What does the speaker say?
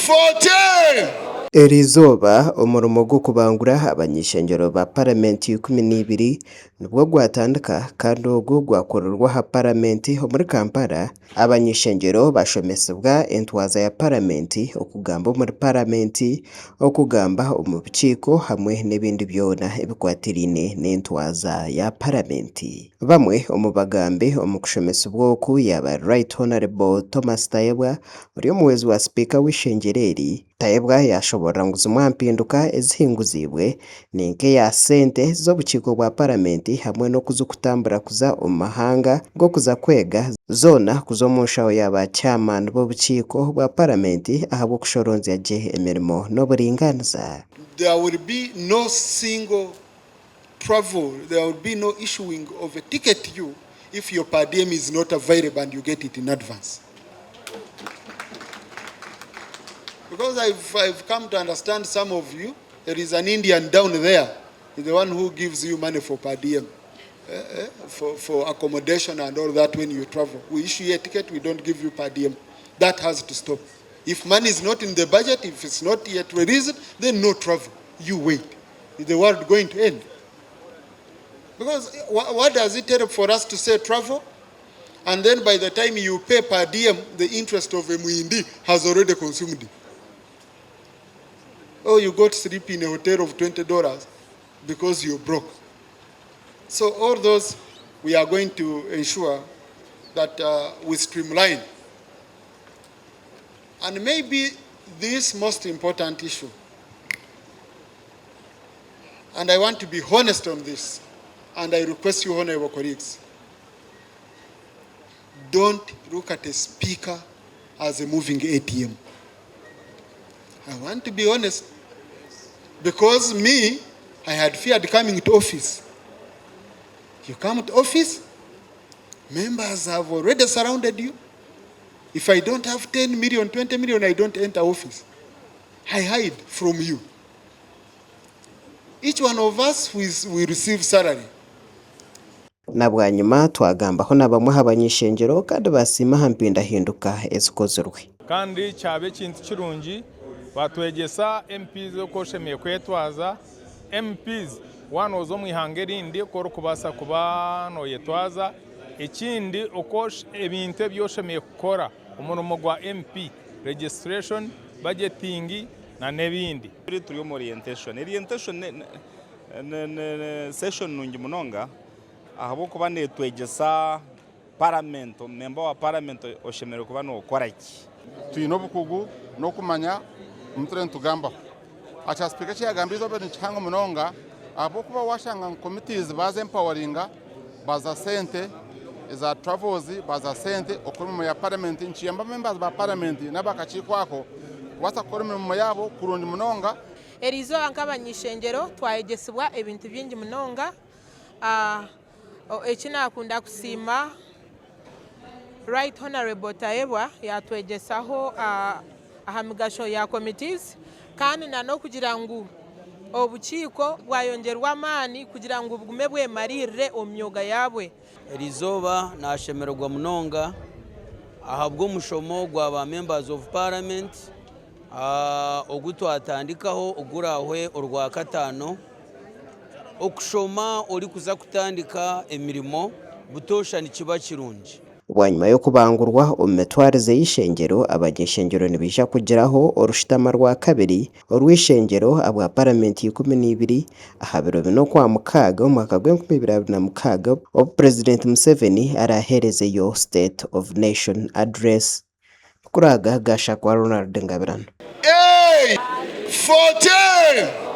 14. Eriizooba, omurimo gw'okubangura abany'ishengyero ba Paramenti 12 nibwo gwatandika kandi ogu gwakorerwa aha Paramenti omuri Kampala. Abany'ishengyero bashomesibwa entwaza ya Paramenti, okugamba omuri Paramenti, okugamba omu bukiiko hamwe n'ebindi byona ebikwatiraine n'entwaza ya Paramenti. Bamwe omu bagambi omu kushomesibwa oku yaaba ari Right Honourable Thomas Tayebwa ori omuhwezi wa Sipiika w'eishengyero eri. Tayebwa yaashoboorora ngu zimwe aha mpinduka ezihinguziibwe ni nk'eya sente z'obukiiko bwa Paramenti hamwe n'okuzikutambura kuza omu mahanga g'okuza kwega zoona kuza omu nshaho ya ba chairman b'obukiiko bwa Paramenti ahabw'okushoronzya gye emirimo n'oburingaaniza. There will be no single travel, there will be no issuing of a ticket to you if your per diem is not available and you get it in advance. Because I've, I've come to understand some of you, there is an Indian down there, the one who gives you money for per diem. Eh, eh, for, for accommodation and all that when you travel. We issue you a ticket, we don't give you per diem. That has to stop. If money is not in the budget, if it's not yet released, then no travel. You wait. Is the world going to end? Because what does it help for us to say travel? And then by the time you pay per diem, the interest of a Muhindi has already consumed it. Oh, you got sleep in a hotel of $20 because you're broke. So all those, we are going to ensure that uh, we streamline. And maybe this most important issue, and I want to be honest on this, and I request you, honorable colleagues, don't look at a speaker as a moving ATM. I want to be honest. Because me, I had feared coming to office. You come to office, members have already surrounded you. If I don't have 10 million, 20 million, I don't enter office. I hide from you. Each one of us will receive salary. Na bwanyima twagambaho na bamwe aha bany'ishengyero kandi baasiima aha mpindahinduka ezikozirwe. Kandi kyaba ekintu kirungi batwegyesa MPs oku oshemereire kwetwaza, MPs waaba nooza omu ihanga erindi oku orikubaasa kuba nooyetwaza, ekindi oku ebintu ebi oshemereire kukora, omurimo gwa MP, registration, budgeting n'ebindi. Turi omu orientation. Orientation ni session nungi munonga ahabw'okuba netwegyesa parliament, member wa parliament oshemereire kuba nokora ki. Twine obukugu n'okumanya omu turiyo nitugambaho. Aha kya sipiika eki yagamba eizooba ni kihango munonga ahabw'okuba washanga ngu committees baaza empoweringa baza sente eza travels, baza sente okukora emirimo ya parliament nikiyamba members ba parliament n'abakakiiko ako kubaasa kukora emirimo yaabo kurungi munonga. Eriizooba nk'abany'ishengyero twayegyesibwa ebintu bingi munonga. Eki naakunda kusiima Right Honourable Tayebwa yaatwegyesaho aha migasho ya committees kandi n'okugira ngu obukiiko bwayongyerwa amaani kugira ngu bugume bwemariirire omu myoga yaabwe. Eriizooba nashemererwa munonga ahabw'omushomo gwa ba members of parliament ogu twatandikaho ogurahwe orwakataano. Okushoma orikuza kutandika emirimo butoosha nikiba kirungi. Bwanyima y'okubangurwa omu mitwarize y'eishengyero, abany'eishengyero nibaija kugiraho orushutama rwakabiri orw'eishengyero ahabwa Paramenti 12 aha biro bina Okwamukaaga omwaka gw'enkumi ibiri abiri na mukaaga obu Purezidenti Museveni araaheerezeyo State of Nation Address. Amakuru aga gaashakwa Ronald Ngabirano. A. 14.